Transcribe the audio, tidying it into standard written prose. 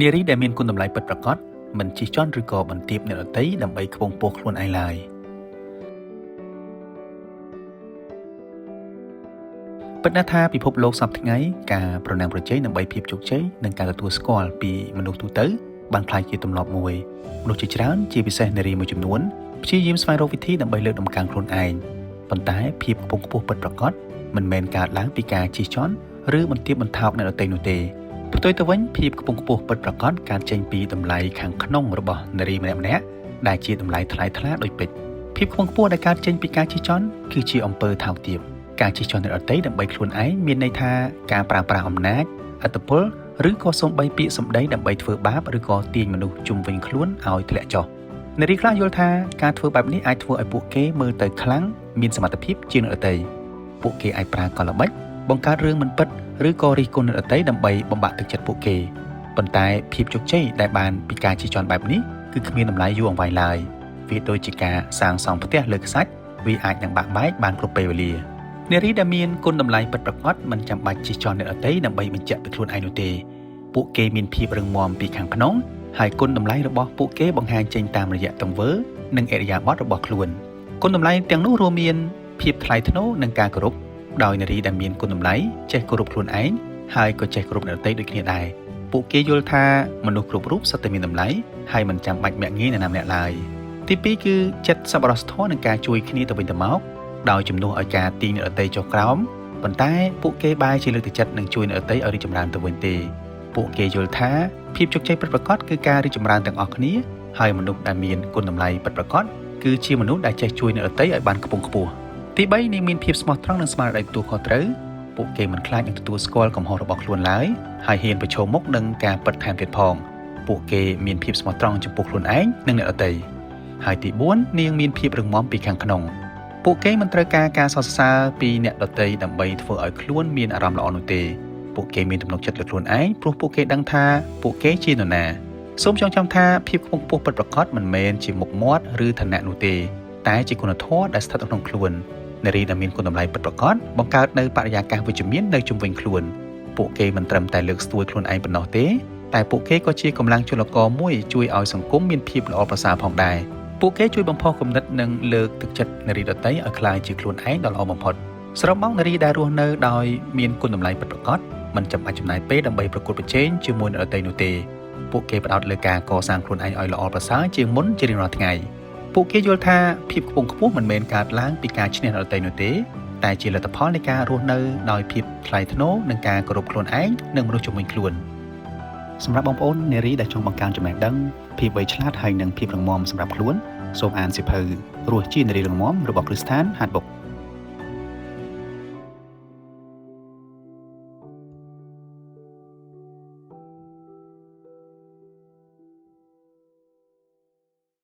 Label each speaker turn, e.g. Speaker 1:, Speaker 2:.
Speaker 1: នារីដែលមានគុណតម្លៃពិតប្រាកដមិនជិះជាន់ឬក៏បន្ទាបអ្នកដទៃដើម្បីខ្ពង់ពោះខ្លួនឯងឡើយពិតណាស់ថាពិភពលោកសប្តាហ៍ថ្ងៃការប្រណាំងប្រជែងដើម្បីភាពជោគជ័យនិងការទទួលស្គាល់ពីមនុស្សទូទៅបានក្លាយជាទម្លាប់មួយមនុស្សជាច្រើនជាពិសេសនារីមួយចំនួនព្យាយាមស្វែងរកវិធីដើម្បីលើកតម្កើងខ្លួនឯងប៉ុន្តែភាពខ្ពង់ខ្ពស់ពិតប្រាកដមិនមែនកើតឡើងពីការជិះជាន់ឬបន្ទាបបន្ថោកអ្នកដទៃនោះទេផ្ទុយទៅវិញភាពខ្ពង់ខ្ពស់ពិតប្រាកដកើតចេញពីតម្លៃខាងក្នុងរបស់នារីម្នាក់ៗដែលជាតម្លៃថ្លៃថ្លាដូចពេជ្រភាពខ្ពង់ខ្ពស់ដែលកើតចេញពីការជិះជាន់គឺជាអំពើថោកទាបការជិះជាន់អ្នកដទៃដើម្បីខ្លួនឯងមានន័យថាការប្រើប្រាស់អំណាចឥទ្ធិពលឬក៏សូម្បីពាក្យសម្ដីដើម្បីធ្វើបាបឬក៏ទាញមនុស្សជុំវិញខ្លួនឲ្យធ្លាក់ចុះនារីខ្លះយល់ថាការធ្វើបែបនេះអាចធ្វើឲ្យពួកគេមើលទៅខ្លាំងមានសមត្ថភាពជាងអ្នកដទៃពួកគេអាចប្រើកលល្បិចបង្កើតរឿងមិនពិតឬក៏រិះគន់អ្នកដទៃដើម្បីបំបាក់ទឹកចិត្តពួកគេប៉ុន្តែភាពជោគជ័យដែលបានពីការជិះជាន់បែបនេះគឺគ្មានតម្លៃយូរអង្វែងឡើយវាដូចជាការសាងសង់ផ្ទះលើខ្សាច់វាអាចនឹងបាក់បែកបានគ្រប់ពេលវេលានារីដែលមានគុណតម្លៃពិតប្រាកដមិនចាំបាច់ជិះជាន់អ្នកដទៃដើម្បីបញ្ជាក់ពីខ្លួនឯងនោះទេពួកគេមានភាពរឹងមាំពីខាងក្នុងហើយគុណតម្លៃរបស់ពួកគេបង្ហាញចេញតាមរយៈទង្វើនិងឥរិយាបថរបស់ខ្លួនគុណតម្លៃទាំងនោះរួមមានភាពថ្លៃថ្នូរនិងការគោរពដោយនារីដែលមានគុណតម្លៃចេះគោរពខ្លួនឯងហើយក៏ចេះគោរពអ្នកដទៃដូចគ្នាដែរពួកគេយល់ថាមនុស្សគ្រប់រូបសុទ្ធតែមានតម្លៃហើយមិនចាំបាច់មាក់ងាយនរណាម្នាក់ឡើយទី2គឺចិត្តសប្បុរសធម៌និងការជួយគ្នាទៅវិញទៅមកដោយជំនួសឲ្យការទាញអ្នកដទៃចុះក្រោមប៉ុន្តែពួកគេបែរជាលើកទឹកចិត្តនិងជួយអ្នកដទៃឲ្យរីកចម្រើនទៅវិញទេពួកគេយល់ថាភាពជោគជ័យពិតប្រាកដគឺការរីកចម្រើនទាំងអស់គ្នាហើយមនុស្សដែលមានគុណតម្លៃពិតប្រាកដគឺជាមនុស្សដែលចេះជួយអ្នកដទៃឲ្យបានខ្ពង់ខ្ពស់ទី3នាងមានភាពស្មោះត្រង់និងស្មារតីទទួលខុសត្រូវពួកគេមិនខ្លាចនឹងទទួលស្គាល់កំហុសរបស់ខ្លួនឡើយហើយហ៊ានប្រឈមមុខនឹងការពិតថែមទៀតផងពួកគេមានភាពស្មោះត្រង់ចំពោះខ្លួនឯងនិងអ្នកដទៃហើយទី4នាងមានភាពរឹងមាំពីខាងក្នុងពួកគេមិនត្រូវការការសរសើរពីអ្នកដទៃដើម្បីធ្វើឲ្យខ្លួនមានអារម្មណ៍ល្អនោះទេពួកគេមានទំនុកចិត្តលើខ្លួនឯងព្រោះពួកគេដឹងថាពួកគេជានរណាសូមចងចាំថាភាពខ្ពង់ខ្ពស់ពិតប្រាកដមិនមែនជាមុខមាត់ឬឋានៈនោះទេតែជាគុណធម៌ដែលស្ថិតនៅក្នុងខ្លួននារីដែលមានគុណតម្លៃពិតប្រាកដបង្កើតនូវបរិយាកាសវិជ្ជមាននៅជុំវិញខ្លួនពួកគេមិនត្រឹមតែលើកស្ទួយខ្លួនឯងប៉ុណ្ណោះទេតែពួកគេក៏ជាកម្លាំងចលករមួយជួយឲ្យសង្គមមានភាពល្អប្រសើរផងដែរពួកគេជួយបំផុសគំនិតនិងលើកទឹកចិត្តនារីដទៃឲ្យក្លាយជាខ្លួនឯងដ៏ល្អបំផុតសរុបមកនារីដែលរស់នៅដោយមានគុណតម្លៃពិតប្រាកដមិនចាំបាច់ចំណាយពេលដើម្បីប្រកួតប្រជែងជាមួយអ្នកដទៃនោះទេពួកគេផ្ដោតលើការកសាងខ្លួនឯងឲ្យល្អប្រសើរជាងមុនជារៀងរាល់ថ្ងៃពួកគេយល់ថាភាពខ្ពង់ខ្ពស់មិនមែនកើតឡើងពីការឈ្នះអ្នកដទៃនោះទេតែជាលទ្ធផលនៃការរស់នៅដោយភាពថ្លៃថ្នូរនិងការគោរពខ្លួនឯងនិងមនុស្សជុំវិញខ្លួនសម្រាប់បងប្អូននារីដែលចង់បង្កើនចំណេះដឹងភាពវៃឆ្លាតហើយនិងភាពរឹងមាំសម្រាប់ខ្លួនសូមអានសៀវភៅរស់ជានារីរឹងមាំរបស់គ្រឹះស្ថានហាត់បុក។